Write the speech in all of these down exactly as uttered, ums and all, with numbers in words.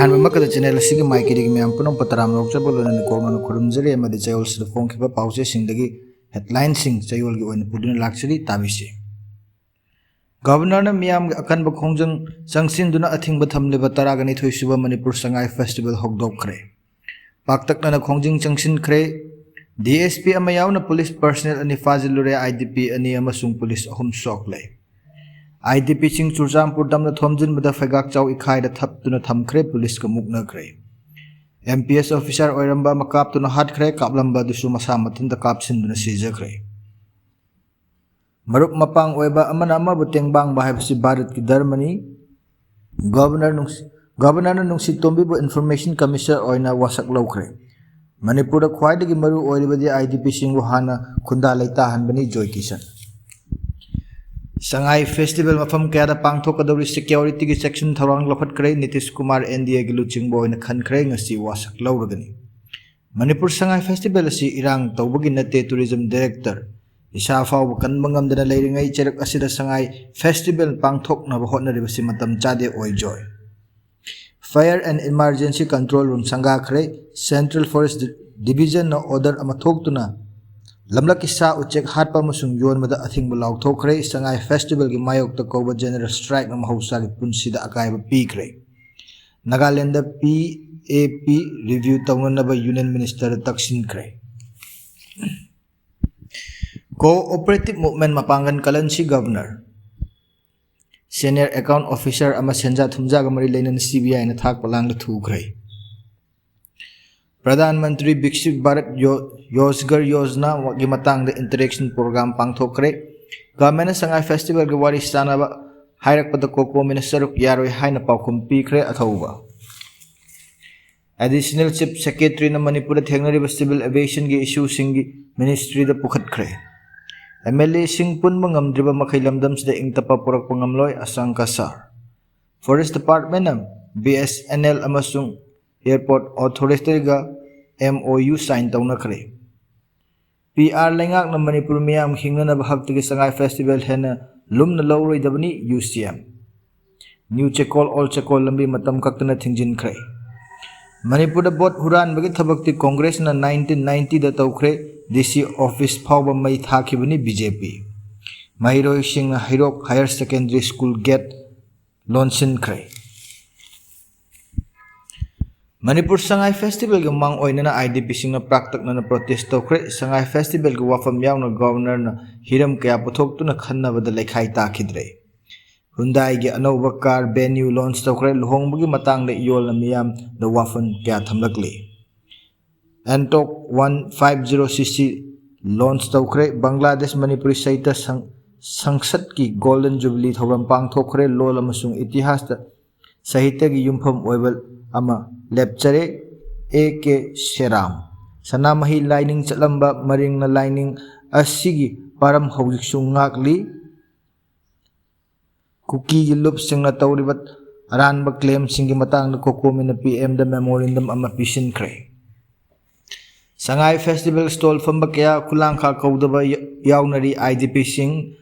ꯑꯍꯥꯟꯕꯃꯛꯇꯗ channel ꯑꯁꯤꯒꯤ ꯃꯥꯏꯀꯩꯗꯒꯤ ꯃꯌꯥꯝ ꯄꯨꯝꯅꯃꯛꯄꯨ ꯇꯔꯥꯝꯅ ꯑꯣꯛꯆꯕ ꯂꯣꯏꯅꯅ ꯅꯤꯡꯀꯣꯜꯃꯅ ꯈꯨꯔꯨꯝꯖꯔꯤ ꯑꯃꯗꯤ ꯆꯌꯣꯜꯁꯤꯗ ꯐꯣꯡꯈꯤꯕ ꯄꯥꯎꯆꯦꯁꯤꯡꯗꯒꯤ headlineꯁꯤꯡ ꯆꯌꯣꯜꯒꯤ ꯑꯣꯏꯅ ꯄꯨꯗꯨꯅ ꯂꯥꯛꯆꯔꯤ, ꯇꯥꯕꯤꯁꯤ꯫ Governorꯅ ꯃꯤꯌꯥꯝꯒꯤ ꯑꯀꯟꯕ ꯈꯣꯡꯖꯪ ꯆꯪꯁꯤꯟꯗꯨꯅ ꯑꯊꯤꯡꯕ ꯊꯝꯂꯤꯕ ꯇꯔꯥꯒ ꯅꯤꯊꯣꯏ ꯁꯨꯕ ꯃꯅꯤꯄꯨꯔ ꯁꯉꯥꯏ Festival ꯍꯧꯗꯣꯛꯈ꯭ꯔꯦ꯫ ꯄꯥꯛꯇꯛꯅꯅ ꯈꯣꯡꯖꯪ ꯆꯪꯁꯤꯟꯈ꯭ꯔꯦ꯫ DSP ꯑꯃ ꯌꯥꯎꯅ police personnel ꯑꯅꯤ ꯐꯥꯖꯤꯜꯂꯨꯔꯦ, IDP ꯑꯅꯤ ꯑꯃꯁꯨꯡ police ꯑꯍꯨꯝ ꯁꯣꯛꯂꯦ꯫ IDPꯁꯤꯡ ꯆꯨꯔꯆꯥꯟꯄꯨꯔ ꯇꯝꯅ ꯊꯣꯝꯖꯤꯟꯕꯗ ꯐꯩꯒꯥꯛꯆꯥꯎ ꯏꯈꯥꯏꯗ ꯊꯞꯇꯨꯅ ꯊꯝꯈ꯭ꯔꯦ, policeꯀ ꯃꯨꯛꯅꯈ꯭ꯔꯦ꯫ MPS officer ꯑꯣꯏꯔꯝꯕ ꯑꯃ ꯀꯥꯞꯇꯨꯅ ꯍꯥꯠꯈ꯭ꯔꯦ, ꯀꯥꯞꯂꯝꯕ ꯑꯗꯨꯁꯨ ꯃꯁꯥ ꯃꯊꯟꯇ ꯀꯥꯞꯁꯤꯟꯗꯨꯅ ꯁꯤꯖꯈ꯭ꯔꯦ꯫ ꯃꯔꯨꯞ ꯃꯄꯥꯡ ꯑꯣꯏꯕ ꯑꯃꯅ ꯑꯃꯕꯨ ꯇꯦꯡꯕꯥꯡꯕ ꯍꯥꯏꯕꯁꯤ ꯚꯥꯔꯠꯀꯤ ꯙꯔꯃꯅꯤ꯫ Governor ꯅꯨꯡꯁꯤ-, Governorꯅ ꯅꯨꯡꯁꯤꯇꯣꯝꯕꯤꯕꯨ Information Commissioner ꯑꯣꯏꯅ ꯋꯥꯁꯛ ꯂꯧꯈ꯭ꯔꯦ꯫ ꯃꯅꯤꯄꯨꯔꯗ ꯈ꯭ꯋꯥꯏꯗꯒꯤ ꯃꯔꯨ ꯑꯣꯏꯔꯤꯕꯗꯤ IDPꯁꯤꯡꯕꯨ ꯍꯥꯟꯅ ꯈꯨꯟꯗꯥ ꯂꯩꯇꯥꯍꯟꯕꯅꯤ, ꯖꯣꯏ ꯀꯤꯁꯟ꯫ ꯁꯉꯥꯏ Festival ꯃꯐꯝ ꯀꯌꯥꯗ ꯄꯥꯡꯊꯣꯛꯀꯗꯧꯔꯤ, securityꯒꯤ ꯆꯦꯛꯁꯤꯟ ꯊꯧꯔꯥꯡ ꯂꯧꯈꯠꯈ꯭ꯔꯦ, ꯅꯤꯇꯤꯁ ꯀꯨꯃꯥꯔ NDAꯒꯤ ꯂꯨꯆꯤꯡꯕ ꯑꯣꯏꯅ ꯈꯟꯈ꯭ꯔꯦ, ꯉꯁꯤ ꯋꯥꯁꯛ ꯂꯧꯔꯒꯅꯤ꯫ ꯃꯅꯤꯄꯨꯔ ꯁꯉꯥꯏ Festival ꯑꯁꯤ ꯏꯔꯥꯡ ꯇꯧꯕꯒꯤ ꯅꯠꯇꯦ, Tourism Director꯫ ꯏꯁꯥ ꯐꯥꯎꯕ ꯀꯟꯕ ꯉꯝꯗꯅ ꯂꯩꯔꯤꯉꯩ ꯆꯩꯔꯛ ꯑꯁꯤꯗ ꯁꯉꯥꯏ Festival ꯄꯥꯡꯊꯣꯛꯅꯕ ꯍꯣꯠꯅꯔꯤꯕꯁꯤ ꯃꯇꯝ ꯆꯥꯗꯦ, ꯑꯣꯏ ꯖꯣꯏ꯫ Fire and Emergency Control Room ꯁꯪꯒꯥꯈ꯭ꯔꯦ꯫ Central Forest Di-, Divisionꯅ order ꯑꯃ ꯊꯣꯛꯇꯨꯅ ꯂꯝꯂꯛꯀꯤ ꯁꯥ ꯎꯆꯦꯛ ꯍꯥꯠꯄ ꯑꯃꯁꯨꯡ ꯌꯣꯟꯕꯗ ꯑꯊꯤꯡꯕ ꯂꯥꯎꯊꯣꯛꯈ꯭ꯔꯦ꯫ ꯁꯉꯥꯏ Festivalꯒꯤ ꯃꯥꯌꯣꯛꯇ ꯀꯧꯕ general strikeꯅ ꯃꯍꯧꯁꯥꯒꯤ ꯄꯨꯟꯁꯤꯗ ꯑꯀꯥꯏꯕ ꯄꯤꯈ꯭ꯔꯦ꯫ ꯅꯥꯒꯥꯂꯦꯟꯗ PAP review ꯇꯧꯅꯅꯕ Union Ministerꯗ ꯇꯛꯁꯤꯟꯈ꯭ꯔꯦ꯫ Cooperative Movement ꯃꯄꯥꯡꯒꯜ ꯀꯜꯍꯟꯁꯤ, Governor꯫ Senior Account Officer ꯑꯃ ꯁꯦꯟꯖꯥ ꯊꯨꯝꯖꯥꯒ ꯃꯔꯤ ꯂꯩꯅꯅ CBIꯅ ꯊꯥꯛꯄ ꯂꯥꯡꯗ ꯊꯨꯈ꯭ꯔꯦ꯫ ꯄ꯭ꯔꯙꯥꯟ ꯃꯟꯇ꯭ꯔꯤ ꯕꯤꯛꯁꯤꯠ ꯚꯥꯔꯠ ꯌꯣ-, ꯔꯣꯖꯒꯥꯔ ꯌꯣꯖꯅꯥꯒꯤ ꯃꯇꯥꯡꯗ interaction program ꯄꯥꯡꯊꯣꯛꯈ꯭ꯔꯦ꯫ Governmentꯅ ꯁꯉꯥꯏ Festivalꯒꯤ ꯋꯥꯔꯤ ꯁꯥꯅꯕ ꯍꯥꯏꯔꯛꯄꯗ COCOMIꯅ ꯁꯔꯨꯛ ꯌꯥꯔꯣꯏ ꯍꯥꯏꯅ ꯄꯥꯎꯈꯨꯝ ꯄꯤꯈ꯭ꯔꯦ꯫ ꯑꯊꯧꯕ꯫ Additional Chief Secretaryꯅ ꯃꯅꯤꯄꯨꯔꯗ ꯊꯦꯡꯅꯔꯤꯕ civil aviationꯒꯤ issueꯁꯤꯡꯒꯤ Ministryꯗ ꯄꯨꯈꯠꯈ꯭ꯔꯦ꯫ MLAꯁꯤꯡ ꯄꯨꯟꯕ ꯉꯝꯗ꯭ꯔꯤꯕ ꯃꯈꯩ ꯂꯝꯗꯝꯁꯤꯗ ꯏꯪ ꯇꯞꯄ ꯄꯨꯔꯛꯄ ꯉꯝꯂꯣꯏ, ꯑꯁꯪꯀ ꯁꯥꯔ꯫ Forest Departmentꯅ BSNL ꯑꯃꯁꯨꯡ Airport Authorityꯒ MOU sign ꯇꯧꯅꯈ꯭ꯔꯦ꯫ PR ꯂꯩꯉꯥꯛꯅ ꯃꯅꯤꯄꯨꯔ ꯃꯤꯌꯥꯝ ꯍꯤꯡꯅꯅꯕ ꯍꯛꯇꯒꯤ ꯁꯉꯥꯏ Festival ꯍꯦꯟꯅ ꯂꯨꯝꯅ ꯂꯧꯔꯣꯏꯗꯕꯅꯤ, UCM꯫ ꯅ꯭ꯌꯨ ꯆꯦꯀꯣꯜ ꯑꯣꯜ ꯆꯦꯀꯣꯜ ꯂꯝꯕꯤ ꯃꯇꯝ ꯈꯛꯇꯅ ꯊꯤꯡꯖꯤꯟꯈ꯭ꯔꯦ꯫ ꯃꯅꯤꯄꯨꯔꯗ ꯚꯣꯠ ꯍꯨꯔꯥꯟꯕꯒꯤ ꯊꯕꯛꯇꯤ ꯀꯣꯡꯒ꯭ꯔꯦꯁꯅ ꯅꯥꯏꯟꯇꯤꯟ ꯅꯥꯏꯟꯇꯤꯗ ꯇꯧꯈ꯭ꯔꯦ꯫ ꯗꯤ ꯁꯤ ꯑꯣꯐꯤꯁ ꯐꯥꯎꯕ ꯃꯩ ꯊꯥꯈꯤꯕꯅꯤ ꯕꯤ ꯖꯦ ꯄꯤ꯫ ꯃꯍꯩꯔꯣꯏꯁꯤꯡꯅ ꯍꯩꯔꯣꯛ ꯍꯥꯌꯔ ꯁꯦꯀꯦꯟꯗꯔꯤ ꯁ꯭ꯀꯨꯜ ꯒꯦꯠ ꯂꯣꯟꯁꯤꯟꯈ꯭ꯔꯦ꯫ ꯃꯅꯤꯄꯨꯔ ꯁꯉꯥꯏ ꯐꯦꯁꯇꯤꯚꯦꯜꯒꯤ ꯃꯥꯡ ꯑꯣꯏꯅꯅ ꯑꯥꯏ ꯗꯤ ꯄꯤꯁꯤꯡꯅ ꯄꯥꯛꯇꯛꯅꯅ ꯄ꯭ꯔꯣꯇꯦꯁ ꯇꯧꯈ꯭ꯔꯦ꯫ ꯁꯉꯥꯏ ꯐꯦꯁꯇꯤꯚꯦꯜꯒꯤ ꯋꯥꯐꯝ ꯌꯥꯎꯅ ꯒꯕꯔꯅꯔꯅ ꯍꯤꯔꯝ ꯀꯌꯥ ꯄꯨꯊꯣꯛꯇꯨꯅ ꯈꯟꯅꯕꯗ ꯂꯩꯈꯥꯏ ꯇꯥꯈꯤꯗ꯭ꯔꯦ꯫ ꯍꯨꯟꯗꯥꯏꯒꯤ ꯑꯅꯧꯕ ꯀꯥꯔ ꯚꯦꯅ꯭ꯌꯨ ꯂꯣꯟꯆ ꯇꯧꯈ꯭ꯔꯦ꯫ ꯂꯨꯍꯣꯡꯕꯒꯤ ꯃꯇꯥꯡꯗ ꯏꯌꯣꯜꯅ ꯃꯤꯌꯥꯝꯗ ꯋꯥꯐꯝ ꯀꯌꯥ ꯊꯝꯂꯛꯂꯤ꯫ ꯑꯦꯟꯇꯣꯛ ꯋꯥꯟ ꯐꯥꯏꯚ ꯖꯤꯔꯣ ꯁꯤ ꯁꯤ ꯂꯣꯟꯆ ꯇꯧꯈ꯭ꯔꯦ꯫ ꯕꯪꯒ꯭ꯂꯥꯗꯦꯁ ꯃꯅꯤꯄꯨꯔꯤ ꯁꯥꯍꯤꯇ꯭ꯌ ꯁꯪ-, ꯁꯪꯁꯠꯀꯤ ꯒꯣꯜꯗꯟ ꯖꯨꯕꯤꯂꯤ ꯊꯧꯔꯝ ꯄꯥꯡꯊꯣꯛꯈ꯭ꯔꯦ꯫ ꯂꯣꯜ ꯑꯃꯁꯨꯡ ꯏꯇꯤꯍꯥꯁꯇ ꯁꯥꯍꯤꯇ꯭ꯌꯒꯤ ꯌꯨꯝꯐꯝ ꯑꯣꯏꯕ ꯑꯃ ꯂꯦꯞꯆꯔꯦ꯫ A K ꯁꯦꯔꯥꯝ꯫ ꯁꯅꯥꯃꯍꯤ ꯂꯥꯏꯅꯤꯡ ꯆꯠꯂꯝꯕ ꯃꯔꯤꯡꯅ ꯂꯥꯏꯅꯤꯡ ꯑꯁꯤꯒꯤ ꯄꯥꯔꯝ ꯍꯧꯖꯤꯛꯁꯨ ꯉꯥꯛꯂꯤ꯫ ꯀꯨꯀꯤꯒꯤ ꯂꯨꯞꯁꯤꯡꯅ ꯇꯧꯔꯤꯕ ꯑꯔꯥꯟꯕ ꯀ꯭ꯂꯦꯝꯁꯤꯡꯒꯤ ꯃꯇꯥꯡꯗ ꯀꯣꯀꯣꯃꯤꯅ ꯄꯤ ꯑꯦꯝꯗ ꯃꯦꯃꯣꯔꯦꯟꯗꯝ ꯑꯃ ꯄꯤꯁꯤꯟꯈ꯭ꯔꯦ꯫ ꯁꯉꯥꯏ ꯐꯦꯁꯇꯤꯚꯦꯜ ꯁ꯭ꯇꯣꯜ ꯐꯝꯕ ꯀꯌꯥ ꯈꯨꯂꯥꯡꯈꯥ ꯀꯧꯗꯕ ꯌ-, ꯌꯥꯎꯅꯔꯤ꯫ ꯑꯥꯏ ꯗꯤ ꯄꯤꯁꯤꯡ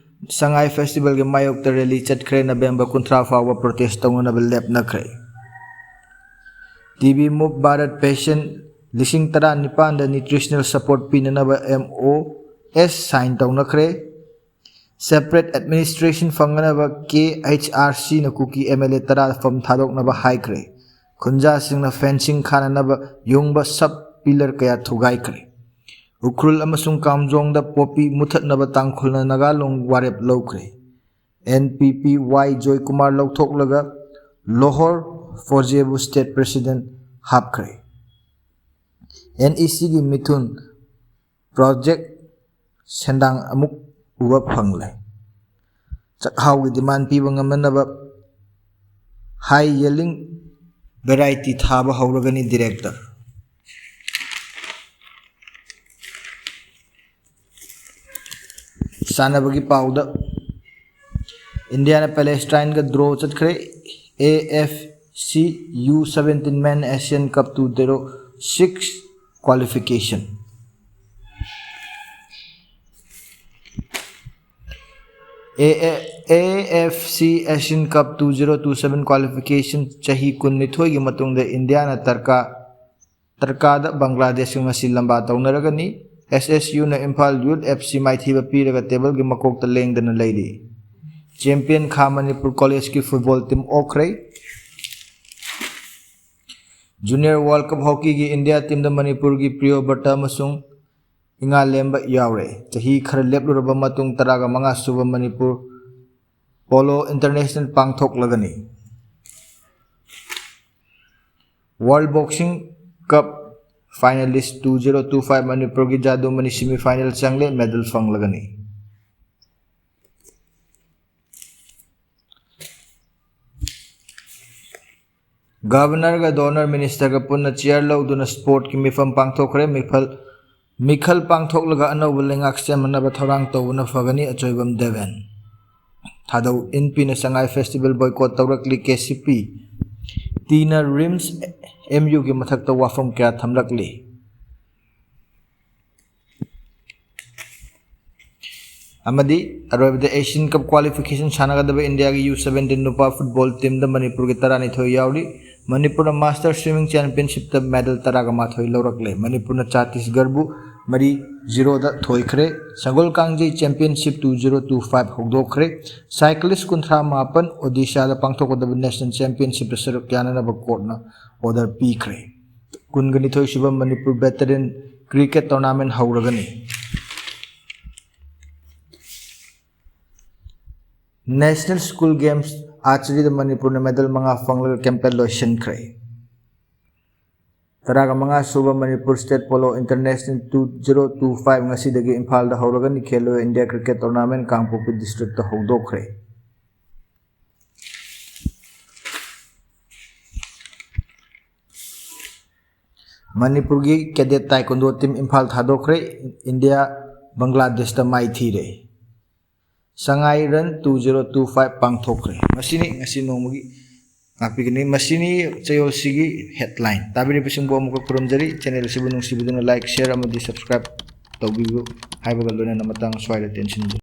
ꯁꯉꯥꯏ ꯐꯦꯁꯇꯤꯚꯦꯜꯒꯤ ꯃꯥꯌꯣꯛꯇ ꯔꯦꯂꯤ ꯆꯠꯈ꯭ꯔꯦ꯫ ꯅꯕꯦꯝꯕꯔ ꯀꯨꯟꯊ꯭ꯔꯥ ꯐꯥꯎꯕ ꯄ꯭ꯔꯣꯇꯦꯁ ꯇꯧꯅꯅꯕ ꯂꯦꯞꯅꯈ꯭ꯔꯦ꯫ ꯇꯤ ꯕꯤ ꯃꯨꯚ ꯚꯥꯔꯠ ꯄꯦꯁꯦꯟ ꯂꯤꯁꯤꯡ ꯇꯔꯥꯅꯤꯄꯥꯟꯗ ꯅ꯭ꯌꯨꯇ꯭ꯔꯤꯁꯅꯦꯜ ꯁꯄꯣꯔꯠ ꯄꯤꯅꯅꯕ ꯑꯦꯝ ꯑꯣ ꯑꯦꯁ ꯁꯥꯏꯟ ꯇꯧꯅꯈ꯭ꯔꯦ꯫ ꯁꯦꯄꯔꯦꯠ ꯑꯦꯗꯃꯤꯅꯤꯁꯇ꯭ꯔꯦꯁꯟ ꯐꯪꯅꯅꯕ ꯀꯦ ꯑꯩꯆ ꯑꯥꯔ ꯁꯤꯅ ꯀꯨꯀꯤ ꯑꯦꯝ ꯑꯦꯜ ꯑꯦ ꯇꯔꯥ ꯐꯝ ꯊꯥꯗꯣꯛꯅꯕ ꯍꯥꯏꯈ꯭ꯔꯦ꯫ ꯈꯨꯟꯖꯥꯁꯤꯡꯅ ꯐꯦꯟꯁꯤꯡ ꯈꯥꯅꯅꯕ ꯌꯨꯡꯕ ꯁꯕ ꯄꯤꯂꯔ ꯀꯌꯥ ꯊꯨꯒꯥꯏꯈ꯭ꯔꯦ꯫ ꯎꯈ꯭ꯔꯨꯜ ꯑꯃꯁꯨꯡ ꯀꯥꯝꯖꯣꯡꯗ ꯄꯣꯄꯤ ꯃꯨꯊꯠꯅꯕ ꯇꯥꯡꯈꯨꯜꯅ ꯅꯥꯒꯥꯂꯣꯡ ꯋꯥꯔꯦꯞ ꯂꯧꯈ꯭ꯔꯦ꯫ ꯑꯦꯟ ꯄꯤ ꯄꯤ ꯋꯥꯏ Joykumar ꯂꯧꯊꯣꯛꯂꯒ ꯂꯣꯍꯣꯔ ꯐꯣꯖꯦꯕꯨ state president ꯍꯥꯞꯈ꯭ꯔꯦ꯫ N E ꯁꯤꯒꯤ ꯃꯤꯊꯨꯟ ꯄ꯭ꯔꯣꯖꯦꯛ ꯁꯦꯟꯗꯥꯡ ꯑꯃꯨꯛ ꯎꯕ ꯐꯪꯂꯦ꯫ ꯆꯥꯛꯍꯥꯎꯒꯤ ꯗꯤꯃꯥꯟ ꯄꯤꯕ ꯉꯝꯅꯅꯕ ꯍꯥꯏ ꯌꯦꯂꯤꯡ ꯚꯦꯔꯥꯏꯇꯤ ꯊꯥꯕ ꯍꯧꯔꯒꯅꯤ ꯗꯤꯔꯦꯛꯇꯔ꯫ ꯁꯥꯟꯅꯕꯒꯤ ꯄꯥꯎꯗ, ꯏꯟꯗꯤꯌꯥꯅ ꯄꯦꯂꯦꯁꯇꯥꯏꯟꯒ ꯗ꯭ꯔꯣ ꯆꯠꯈ꯭ꯔꯦ꯫ A F C U seventeen men Asian cup two zero six qualification. A F C Asian Cup two zero two seven qualification ꯆꯍꯤ ꯀꯨꯟꯅꯤꯊꯣꯏꯒꯤ ꯃꯇꯨꯡꯗ ꯏꯟꯗꯤꯌꯥꯅ ꯇꯔꯀꯥ ꯇꯔꯀꯥꯗ ꯕꯪꯒ꯭ꯂꯥꯗꯦꯁꯀ ꯉꯁꯤ ꯂꯝꯕꯥ ꯇꯧꯅꯔꯒꯅꯤ꯫ ꯑꯦꯁ ꯑꯦꯁ ꯌꯨꯅ ꯏꯝꯐꯥꯜ ꯌꯨꯠ ꯑꯦꯐ ꯁꯤ ꯃꯥꯏꯊꯤꯕ ꯄꯤꯔꯒ ꯇꯦꯕꯜꯒꯤ ꯃꯀꯣꯛꯇ ꯂꯦꯡꯗꯅ ꯂꯩꯔꯤ꯫ ꯆꯦꯝꯄꯤꯌꯟ ꯈꯥ ꯃꯅꯤꯄꯨꯔ ꯀꯣꯂꯦꯖꯀꯤ ꯐꯨꯠꯕꯣꯜ ꯇꯤꯝ ꯑꯣꯛꯈ꯭ꯔꯦ꯫ ꯖꯨꯅꯤꯌꯔ ꯋꯥꯔꯜ ꯀꯞ ꯍꯣꯀꯤꯒꯤ ꯏꯟꯗꯤꯌꯥ ꯇꯤꯝꯗ ꯃꯅꯤꯄꯨꯔꯒꯤ ꯄ꯭ꯔꯤꯌꯣꯕ꯭ꯔꯇ ꯑꯃꯁꯨꯡ ꯏꯉꯥꯂꯦꯝꯕ ꯌꯥꯎꯔꯦ꯫ ꯆꯍꯤ ꯈꯔ ꯂꯦꯞꯂꯨꯔꯕ ꯃꯇꯨꯡ ꯇꯔꯥꯒ ꯃꯉꯥ ꯁꯨꯕ ꯃꯅꯤꯄꯨꯔ ꯄꯣꯂꯣ ꯏꯟꯇꯔꯅꯦꯁꯅꯦꯜ ꯄꯥꯡꯊꯣꯛꯂꯒꯅꯤ꯫ World Boxing Cup finalist two zero two five ꯃꯅꯤꯄꯨꯔꯒꯤ ꯖꯥꯗꯨꯃꯅꯤ semi final ꯆꯪꯂꯦ, medal ꯐꯪꯂꯒꯅꯤ꯫ ꯒꯕꯔꯅꯔꯒ ꯗꯣꯅꯔ ꯃꯤꯅꯤꯁꯇꯔꯒ ꯄꯨꯟꯅ ꯆꯤꯌꯔ ꯂꯧꯗꯨꯅ ꯁ꯭ꯄꯣꯔꯠꯀꯤ ꯃꯤꯐꯝ ꯄꯥꯡꯊꯣꯛꯈ꯭ꯔꯦ꯫ ꯃꯤꯐꯜ ꯃꯤꯈꯜ ꯄꯥꯡꯊꯣꯛꯂꯒ ꯑꯅꯧꯕ ꯂꯩꯉꯥꯛ ꯁꯦꯝꯅꯅꯕ ꯊꯧꯔꯥꯡ ꯇꯧꯕꯅ ꯐꯒꯅꯤ, ꯑꯆꯣꯏꯕꯝ ꯗꯦꯕꯦꯟ꯫ ꯊꯥꯗꯧ ꯏꯟꯄꯤꯅ ꯁꯉꯥꯏ ꯐꯦꯁꯇꯤꯚꯦꯜ ꯕꯣꯏꯀꯣꯠ ꯇꯧꯔꯛꯂꯤ, ꯀꯦ ꯁꯤ ꯄꯤ ꯇꯤꯅ ꯔꯤꯝꯁ ꯑꯦꯝ ꯌꯨꯒꯤ ꯃꯊꯛꯇ ꯋꯥꯐꯝ ꯀꯌꯥ ꯊꯝꯂꯛꯂꯤ꯫ ꯑꯃꯗꯤ ꯑꯔꯣꯏꯕꯗ Asian Cup qualification ꯁꯥꯟꯅꯒꯗꯕ ꯏꯟꯗꯤꯌꯥꯒꯤ ꯌꯨ ꯁꯚꯦꯟꯇꯤꯟ ꯅꯨꯄꯥ ꯐꯨꯠꯕꯣꯜ ꯇꯤꯝꯗ ꯃꯅꯤꯄꯨꯔꯒꯤ ꯇꯔꯥꯅꯤꯊꯣꯏ ꯌꯥꯎꯔꯤ꯫ ꯃꯅꯤꯄꯨꯔꯅ ꯃꯥꯁꯇꯔ ꯁ꯭ꯋꯤꯃꯤꯡ ꯆꯦꯝꯄꯤꯌꯟꯁꯤꯞꯇ ꯃꯦꯗꯜ ꯇꯔꯥꯒ ꯃꯥꯊꯣꯏ ꯂꯧꯔꯛꯂꯦ꯫ ꯃꯅꯤꯄꯨꯔꯅ ꯆꯇꯤꯁꯒꯔꯕꯨ ꯃꯔꯤ ꯖꯤꯔꯣꯗ ꯊꯣꯏꯈ꯭ꯔꯦ꯫ ꯁꯒꯣꯜ ꯀꯥꯡꯖꯩ championship two zero two five ꯍꯧꯗꯣꯛꯈ꯭ꯔꯦ꯫ ꯁꯥꯏꯀ꯭ꯂꯤꯁ ꯀꯨꯟꯊ꯭ꯔꯥ ꯃꯥꯄꯟ ꯑꯣꯗꯤꯁꯥꯗ ꯄꯥꯡꯊꯣꯛꯀꯗꯕ ꯅꯦꯁꯅꯦꯜ ꯆꯦꯝꯄꯤꯌꯟꯁꯤꯞꯇ ꯁꯔꯨꯛ ꯌꯥꯅꯅꯕ ꯀꯣꯔꯠꯅ ꯑꯣꯔꯗꯔ ꯄꯤꯈ꯭ꯔꯦ꯫ ꯀꯨꯟꯒ ꯅꯤꯊꯣꯏ ꯁꯨꯕ ꯃꯅꯤꯄꯨꯔ ꯚꯦꯇꯔꯟ ꯀ꯭ꯔꯤꯀꯦꯠ ꯇꯣꯔꯅꯥꯃꯦꯟ ꯍꯧꯔꯒꯅꯤ꯫ ꯅꯦꯁꯅꯦꯜ ꯁ꯭ꯀꯨꯜ ꯒꯦꯝꯁ ꯑꯥꯔꯆꯔꯤꯗ ꯃꯅꯤꯄꯨꯔꯅ ꯃꯦꯗꯜ ꯃꯉꯥ ꯐꯪꯂꯒ ꯀꯦꯝꯄꯦꯟ ꯂꯣꯏꯁꯤꯟꯈ꯭ꯔꯦ꯫ ꯇꯔꯥꯒ ꯃꯉꯥ ꯁꯨꯕ Manipur state polo international two zero two five ꯉꯁꯤꯗꯒꯤ ꯏꯝꯐꯥꯜꯗ ꯍꯧꯔꯒꯅꯤ꯫ Khelo India cricket tournament Kangpokpi district ꯍꯧꯗꯣꯛꯈ꯭ꯔꯦ꯫ ꯃꯅꯤꯄꯨꯔꯒꯤ ꯀꯦꯗꯦꯠ ꯇꯥꯏꯀꯣꯟꯗꯣ ꯇꯤꯝ ꯏꯝꯐꯥꯜ ꯊꯥꯗꯣꯛꯈ꯭ꯔꯦ꯫ ꯏꯟꯗꯤꯌꯥ ꯕꯪꯒ꯭ꯂꯥꯗꯦꯁꯇ ꯃꯥꯏꯊꯤꯔꯦ꯫ ꯁꯉꯥꯏ run two zero two five ꯄꯥꯡꯊꯣꯛꯈ꯭ꯔꯦ꯫ ꯃꯁꯤꯅꯤ ꯉꯁꯤ ꯅꯣꯡꯃꯒꯤ ꯉꯥꯛꯄꯤꯒꯅꯤ꯫ ꯃꯁꯤꯅꯤ ꯆꯌꯣꯜꯁꯤꯒꯤ headline꯫ ꯇꯥꯕꯤꯔꯤꯕꯁꯤꯡꯕꯨ ꯑꯃꯨꯛꯀ ꯈꯨꯔꯨꯝꯖꯔꯤ꯫ Channel ꯑꯁꯤꯕꯨ ꯅꯨꯡꯁꯤꯕꯤꯗꯨꯅ like, share ꯑꯃꯗꯤ subscribe ꯇꯧꯕꯤꯌꯨ ꯍꯥꯏꯕꯒ ꯂꯣꯏꯅꯅ ꯃꯇꯥꯡ ꯑꯁ꯭ꯋꯥꯏꯗ ꯇꯦꯟꯁꯤꯟꯖꯔꯤ꯫